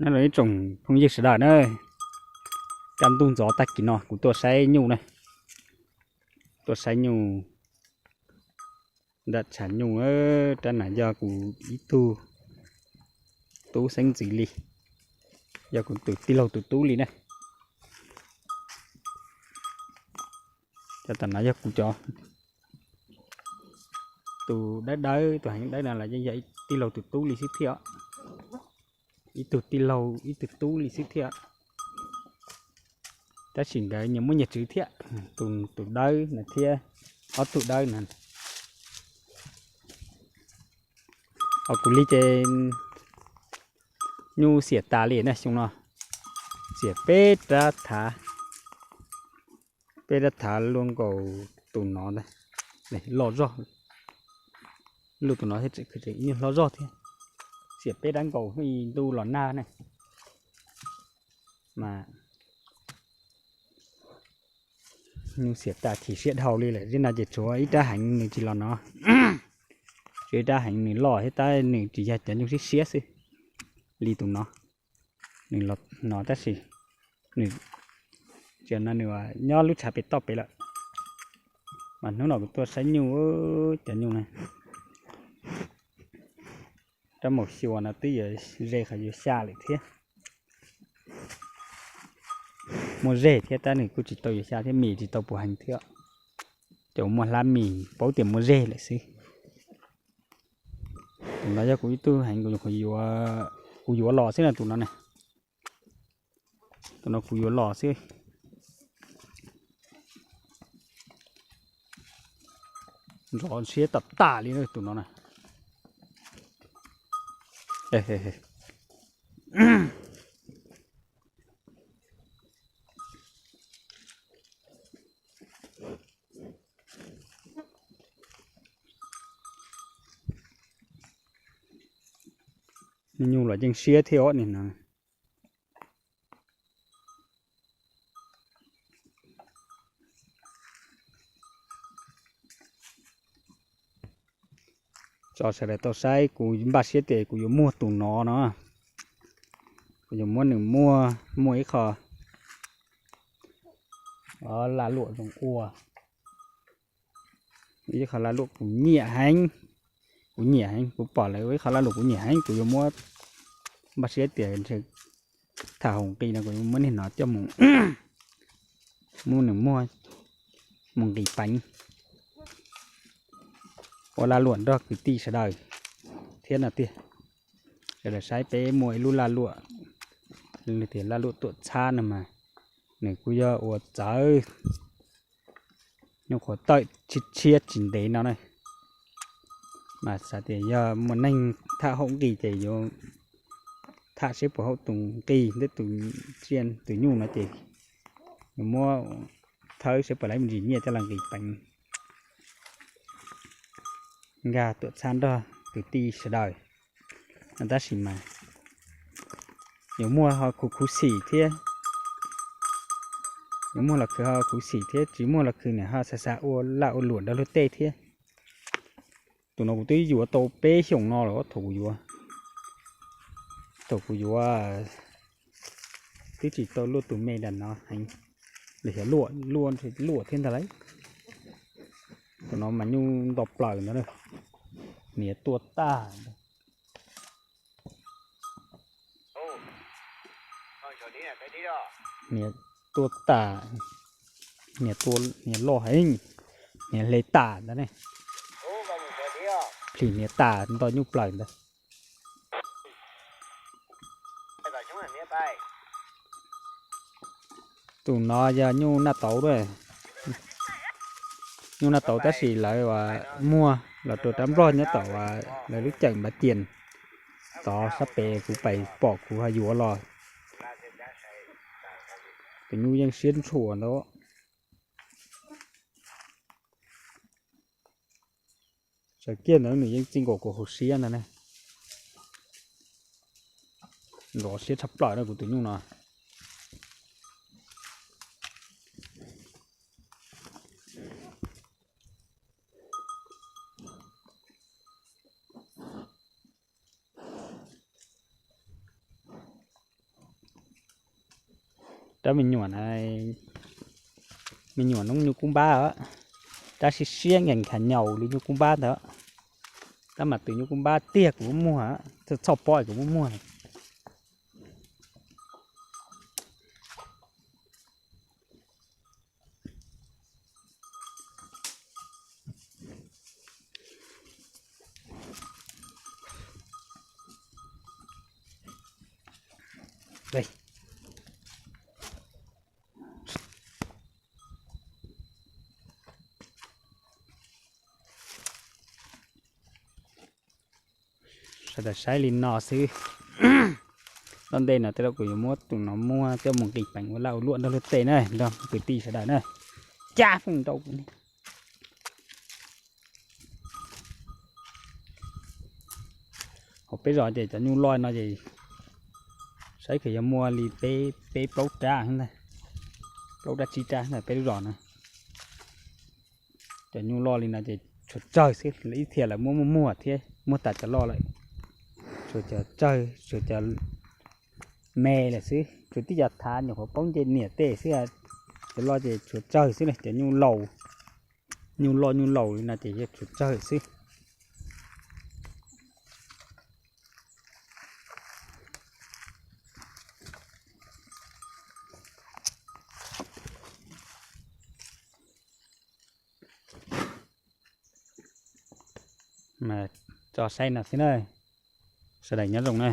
Nyob zoo ib tsoom phooj ywg sawv daws na, kaj ntug ntxov tag kis no kuv tuaj saib nyuj na, tuaj saib nyuj, nram tshav nyuj. Rab no yog kuv ib tug tub xeeb ntxwv li, yog kuv tus tij laug tus tub li na. Cov tom no yog kuv cov, tus dawb dawb, tus heev dawb no los yeej yog tij laug tus tub li xwb thiab. Ib tug tij laug ib tug tub li xwb thiab, tab sis nkawd nyias muaj nyias tswv thiab. Tus dawb no thiab ob tug dawb no. Ho kuv li ces nyuj xiam tas li na xyoo no, xiam peb rab thav, peb rab thav luaj nkaus tus no ntag, loj zog, luaj tus no thiab, nyuj hlob zog thiab, xiam peb rab nkaus ib ntu los nag na. Mas nyuj xiam tas chim siab dhau li lawm, zim no ces tshuav ib rab heev nws tsis los no, tshuav ib rab heev nws loj thiab tab nws tsis yog cov nyuj siab siab xwb li tus no. Nws los no tab sis nws, tsis no nws nyob lub tshav pem toj pem lawm. Mas hnub no kuv tuaj saib nyuj, cov nyuj na, rab maum xyuas no twb yuav ze qhov yuav xya lawm thiab. Muaj zeg thiab tab nws kuj tsis tau yuav xya thiab, mis tsis tau puv heev thiab. Cov muaj hlab mis paub tias muaj zeg lawm xwb. Tus no yog kuv ib tug heev, kuv yuav los xwb no tus no na. Tus no kuv yuav los xwb. Nrov siab tam tam li tus no na. Nyuj los yeej siab thiab os ni no. Tso sawv daws tau saib, kuv npaj siab tias kuv yuav muag tus no no. Kuv yuav muab nws muag, muaj ib qho lag luam zoo ua, ib qho lag luam kuv nyiam heev. Kuv nyiam heev, kuv pom lawv ua ib qho lag luam kuv nyiam heev, kuv yuav muab, npaj siab tias ntshe tham hauv nqi no kuv yuav muab niag no coj mus, muab nws muag mus nqis peev ua lag luam nrog kwv tij sawv daws thiab no tiag. Sawv daws saib peb muaj ib lub lag luam, tias lag luam tuam txhab no mas nws kuj yog ua txawv nyuj qhuav tawm tshiab tsis ntev no na. Mas xav tias yog muaj neeg tham hauv nqi ces yuav tham seb puas haum tus nqi, tus tsiaj tus nyuj no ces yuav muab thawb seb puas lawv me ntsis nyiaj coj los nqis peev nkag tuam txhab nrog kwv tij sawv daws. Tab sis mas yuav muaj ho khuv khuv xim thiab, yuav muaj los khwv ho khuv xim thiab, tsis muaj los khwv nws ho xav xav ua lag ua luam nrog luag tej thiab. Tus no kuv twb yuav tau peb xyoos no lawm thaum kuv yuav, thaum kuv yuav twb tsis tau luaj tus me nram no heev, los xyov luaj luaj luaj thiab ntag lauj. Tus no mas nyuj nto plaws ntawd, hniav tuaj tag, hniav tuaj tas, hniav loj heev, hniav hle tas ntawd ne, plhis hniav tas nto nyuj plaws ntawd. Tus no yog nyuj naj tauv, nyuj naj tauv tab sis lawv muag los rau rab nplog nyob tom lawv lub cawm npav tias tod sab pem kuv pais pom kuv ho yuav los. Tus nyuj yeej siab ntshua ntau. Sawv kiag ntawd nws yeej txij nkaus kuv hauv siab ntag ne. Nrov siab tshaj plaws na kuv tus nyuj no. Rab me nyuam, me nyuam noob nyuj kub npab os. Rab siab siab nkees nkhav nyaus li nyuj kub npab ntawd. Tab mas tus nyuj kub npab tiag kuv muab muag, txhoj pob kuv muab muag. Sawv daws saib li no xwb. Lub ntej no tej zaum kuv yuav muab tus no muag coj mus nqis peev ua laj ua luam nrog luag tej na, nrog kwv tij sawv daws na. Cab feej nrau kuv ne. Hauv peb zos ces cov nyuj loj no ces saib kheev yuav muaj li peb peb plaub rab ntag, plaub rab tsib rab ntag peb lub zos na. Cov nyuj loj li no ces tshuav tsawg xwb, ib txhia lawv muab muag muag thiab muag tas cov loj lawm. Tshuav cov tsawg, tshuav cov me lawm xwb, tshuav tib cov thav nyuam qhuav poob nce niam tej xwb. Cov loj ces tshuav tsawg xwb na, cov nyuj laus, nyuj loj nyuj laus li no ces yog tshuav tsawg xwb. Mas tso saib no xwb na. Sawv daws nyob zoo na.